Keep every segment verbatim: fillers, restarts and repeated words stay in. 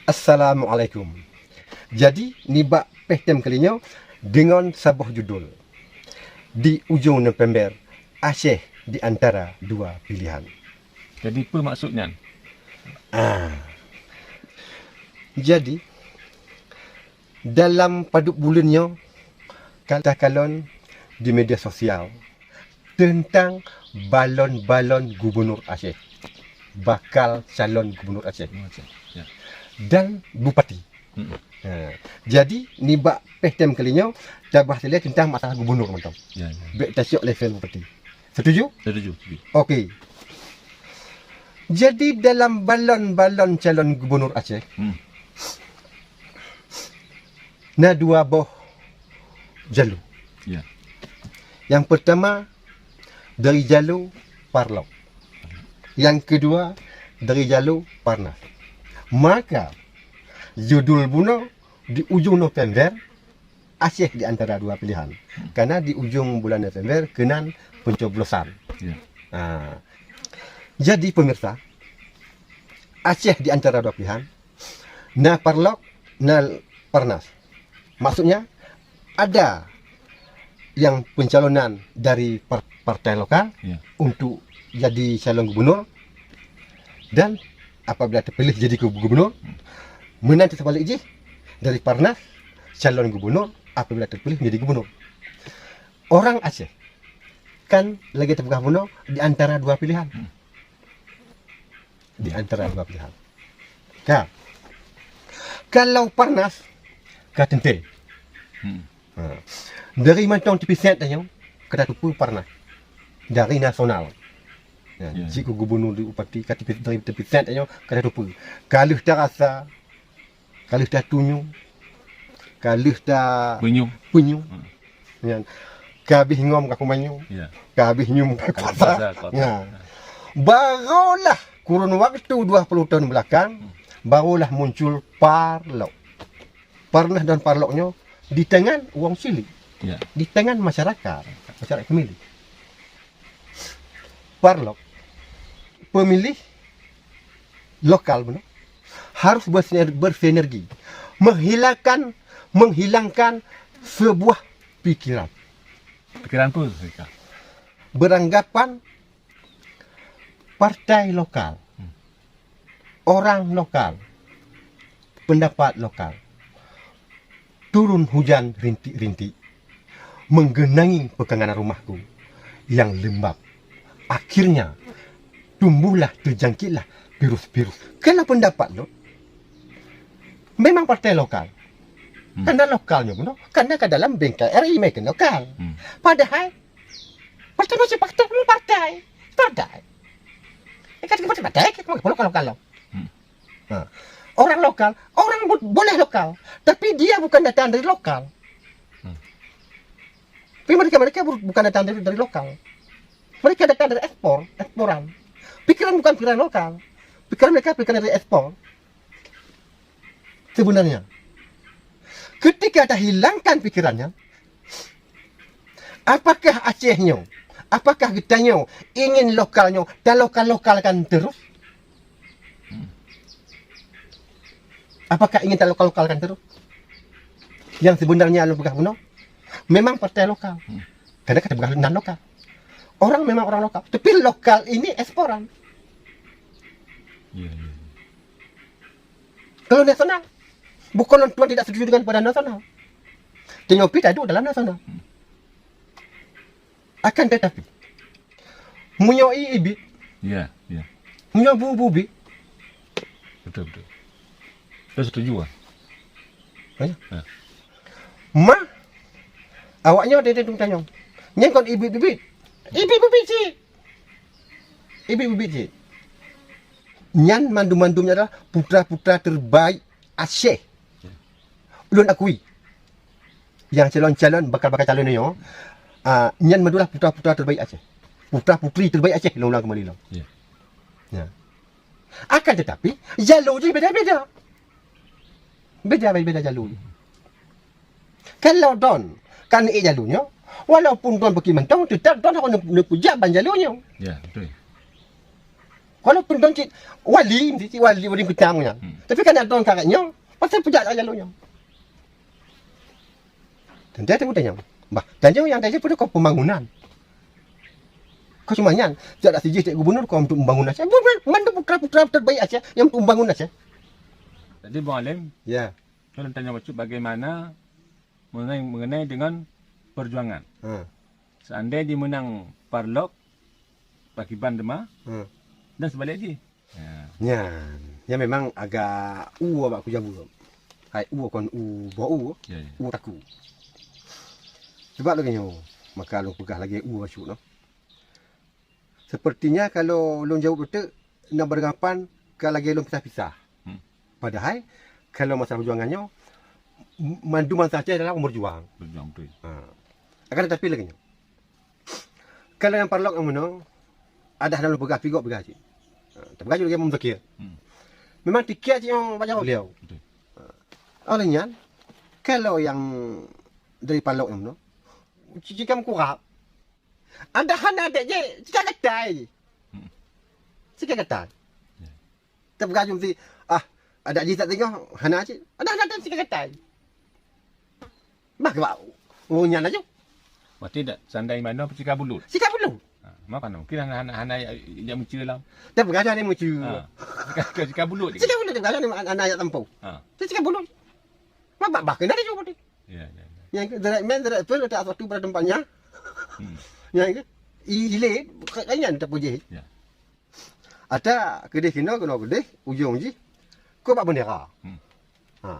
Assalamualaikum. Jadi, nibak péh tem kali nyoe deungon saboh judul, Di Ujong November, Aceh di Antara Dua Pilihan. Jadi, peue maksud nyan? Ah. Jadi, dalam padub buleuen nyoe, ka takalon di media sosial teuntang balon-balon gubunur Aceh, bakal calon gubunur Aceh. Gubunur Aceh, ya. Dan bupati. Mm-mm. Ha. Jadi, nibak péh tem kali nyoe, tabahas lé teuntang masalah gubunur mantong. Ya, ya. Bèk tacok level bupati. Setuju? Setuju, setuju. Okey. Jadi, dalam balon-balon calon gubunur Aceh, Hmm. na dua boh jalur. Ya. Yang pertama, dari jalur Parlok. Yang kedua, dari jalur Parnas. Maka, judul bunoe, Di Ujong November, Aceh di Antara Dua Pilihan. Karena di ujong bulan November keunan pencoblosan. Ya. Ha. Jadi, pemirsa, Aceh di Antara Dua Pilihan, na Parlok, na Parnas. Maksudnya, ada yang pencalonan dari par-, partai lokal Ya. untuk jadi calon gubernur, dan apabila terpilih jadi gubernur, meunan teubalik jih dari Parnas calon gubernur apabila terpilih menjadi gubernur. Orang Aceh kan lagèe teupeugah bunoe di antara dua pilihan. Di antara dua pilihan. Ka. Kalau Parnas, ka teuntèe. Hmm. Ha. Dari mantong teupeuset tanyoe, ka tateupeue Parnas. Dari nasional. Ya, Ya. cit keu gubernur di bupati, ka teupeu-, dari teupeuset tanyoe, ka tateupeue. Ka lheueh tarasa, ka lheueh tatunyueng, ka lheueh ta Punyueng. punyueng. Hmm. Nyan. Ka habéh ngom ka kumanyueng. Ya. Ka habéh nyum ka Ka kuasa. kuasa, kuasa. Nah. Barulah kurun waktu dua puluh tahun belakang, Hmm. barulah muncul Parlok. Parnas dan Parlok nyoe di tangan wong cilik. Ya. Di tangan masyarakat, masyarakat pemilih. Parlok, pemilih lokal bunoe, harus bersiner-, bersinergi, menghilangkan, menghilangkan sebuah pikiran. Pikiran peue, Rika? Beranggapan partai lokal, Hmm. orang lokal, pendapat lokal. Turun hujan rintik-rintik, menggenangi pekarangan rumahku yang lembab. Akhirnya, tumbuhlah, terjangkitlah virus-virus. Kalau pendapat lôn, memang partai lokal. Hmm. Karena lokal nyoe bunoe, karena ka dalam bingkai R I meukeun lokal. Hmm. Padahai, partai macam partai, partai. Partai. Eh, kan partai, partai, kan lokal, lokal. Hmm. Ha. Orang lokal, orang bo-, boleh lokal, tapi dia bukan datang dari lokal. Hmm. Tapi mereka, mereka bu-, bukan datang dari, dari lokal. Mereka datang dari ekspor, eksporan. Pikiran bukan pikiran lokal. Pikiran mereka pikiran dari ekspor. Sebenarnya, ketika tahilangkan pikirannya, apakah Aceh nyoe, apakah geutanyoe ingin lokal nyoe talokal-lokalkan terus? Apakah ingin talokal-lokalkan terus? Yang sebenarnya lôn peugah bunoe, memang partai lokal. Hmm. Karena ka teupeugah nan lokal. Orang memang orang lokal. Tapi lokal ini eksporan. Ya, ya, ya. Kalau nasional, bukan lôn tuan tidak setuju dengan pada nasional. Tanyoe pih taduek dalam nasional. Hmm. Akan tetapi, meunyoe ié ibiet, Ya, ya. meunyoe bu-bu biet, Betul, betul. Saya setuju, ah. Banyak. Ya. Ma, awaknyoe teuntèe tanyong. Nyan kon ibiet-ibiet. Ibiet-ibiet cit. Ibiet-ibiet cit. Nyan mandum-mandum nyan adalah putra-putra terbaik Aceh. Ulôn akui, nyang calon-calon, bakal-bakal calon nyoe, ah, nyan mandum adalah putra-putra terbaik Aceh. Putra-putri terbaik Aceh, lôn ulang kembali lom. Ya. Ya. Akan tetapi, jalur jih beda-beda. Beda-beda jalur. Kalau droen ka neuék jalur nyoe, walaupun droen beuki mantong, tetap droen harôh neu-, neupeujak ban jalur nyoe. Ya, betul. Walaupun don cit wali, mesti cit wali, wali meutam nyan. Hmm. Tapi kan adon karek nyoe, pasal peujak jalur nyoe. Teuntèe teuh tanyong. Bah, tanyong nyang tajak pada kau pembangunan. Kau cuma nyan, tiada sijih cek gubernur kau untuk membangun Aceh. Bukan, mana putra-putra terbaik Aceh yang untuk membangun Aceh. Jadi, Bang Alim, ya. Saya nak tanya bacut bagaimana mengenai, mengenai dengan perjuangan. Ha. Seandai jimeunang Parlok, pakiban teuma, ha, dan seubalik jih. Ya. Nyan, nyan memang agak u bak kujaweueb. Hai u kon u boh u, ya, ya, u takue. Sebab lagèe nyoe, maka lôn peugah lagèe u bacut noh. Sepertinya kalau lôn jaweueb beutôi, na beurangkapan ka lagèe lôn pisah-pisah. Hmm. Padahai kalau masalah peujuangan nyoe, m-, mandum bansa Aceh adalah ureueng berjuang. Berjuang, betul. Ha. Akan tetapi lagèe nyoe. Kalau nyang Parlok nyang meunoe, adak hana lôn peugah, pih gob peugah cit. Ha, tapi lagèe Imam Zakir. Hmm. Memang tiket cit nyang bak jaroe beliau. Betul. Ha. Oleh nyan, kalau nyang dari Parlok nyang meunoe, cit-cit ka meukurab. Adak hana adak jih, cit ka gatai. Hmm. Cit ka gatai. Ya. Tapi gajum si, ah, adak jih tak tengok, hana cit. Adak hana adak cit ka gatai. Bah, bah, oh, nyan laju. Berarti dak, seandai manoe peucika bulut. Cika bulut. Ha, maka mungkin hana, hana, hana jak, jak meucue lam. Tapi gajah ni meucue. Ha. Cika, cika, cika bulut. Cika bulut, gajah ni anak jak tampung. Ha. Cika bulut. Bah, bah, bah, kena dia cuba dia. Ya, ya, ya. Yang direct man, direct tu letak satu pada tempatnya. Hmm. Yang ke, i-, ilet, ka-, kan nyan tapeuji. Ya. Ata keudeh keunoe, keunoe keudeh, ujong jih, keu bak bendera. Hmm. Ha.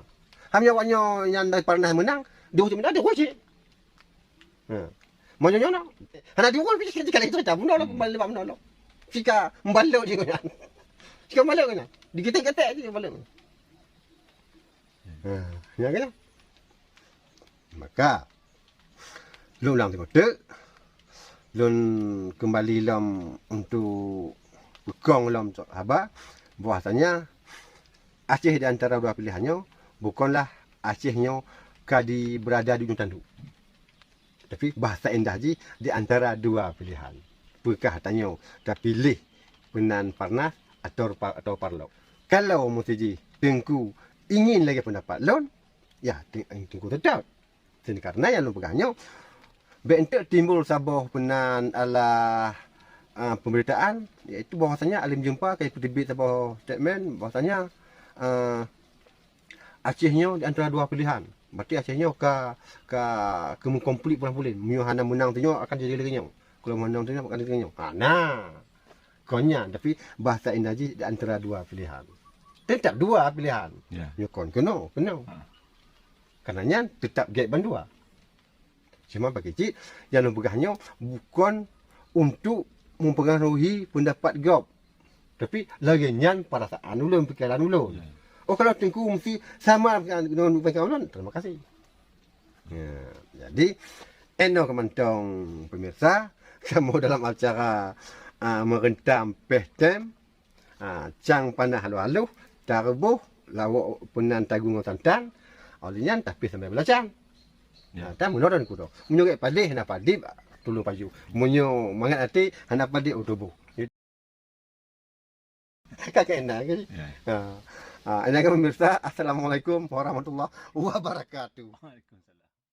Ham nyoe awak nyoe nyang dah pernah menang, dua cit menang, dua cit. Ha. Meunyoe nyoe, hana dua cit, cit, cit, cit, bunoe lah, hmm, balik bak bunoe lah. Cika membalot jih nyan. Cika membalot nyan. Digetek-getek jih membalot. Ha, ya kan? Maka, lôn ulang teungoh teuk, lôn keumbali lom untuk peukong lom haba, bahwasanya Aceh di antara dua pilihan nyoe, bukonlah Aceh nyoe ka di, beurada di ujong tanduk. Tapi bahasa indah jih di antara dua pilihan. Peukah tanyoe tapiléh peunan Parnas atau pa-, atau Parlok. Kalau meusti jih Teungku ingin lagèe pendapat lôn, ya, Teung-, Teungku teutap. Sini karena nyang lôn peugah nyoe, bèk enteuk timbul saboh peunan alah, ah, pemberitaan, yaitu bahwasanya Alim Jeumpa ka jipeuteubiet saboh statement bahwasanya, ah, Aceh nyoe di antara dua pilihan. Berarti Aceh nyoe ka, ka, ka meukonflik pulang-puléng. Meunyoe hana meunang tanyoe akan jadi lagèe nyoe. Kalau meunang tanyoe akan jadi lagèe nyoe. Ha, na. Kon nyan, tapi bahasa indah jih di antara dua pilihan. Tetap dua pilihan. Ya. Nyoe kon keunoe, keunoe. Ha. Karena nyan tetap gèt bandua. Cuma bagi cit, nyang lôn peugah nyoe bukon untuk mempengaruhi pendapat gob. Tapi lagèe nyan perasaan ulôn, pikeran ulôn. Ya. Oh, kalau Teungku mesti sama dengan pikeran ulôn, terima kasih. Ya, jadi, inoe keu mantong pemirsa, kamoe dalam acara, ah, Meureuntang Péh Tém. Ha, cang panah aloh-aloh, taruboh, lawok peunan tagu ngon santan, oh, lheueh nyan tapiôh sampoe beulacang. Ya. Ha, tan meunoe dan kudo. Meunyoe gèt padé, hana padé, tulông pajoh. Meunyoe mangat até, hana padé, oh, tuboh. Ka keunan, kan? Ya. Ha. Ha, inoe keu pemirsa, assalamualaikum warahmatullahi wabarakatuh. Waalaikumsalam.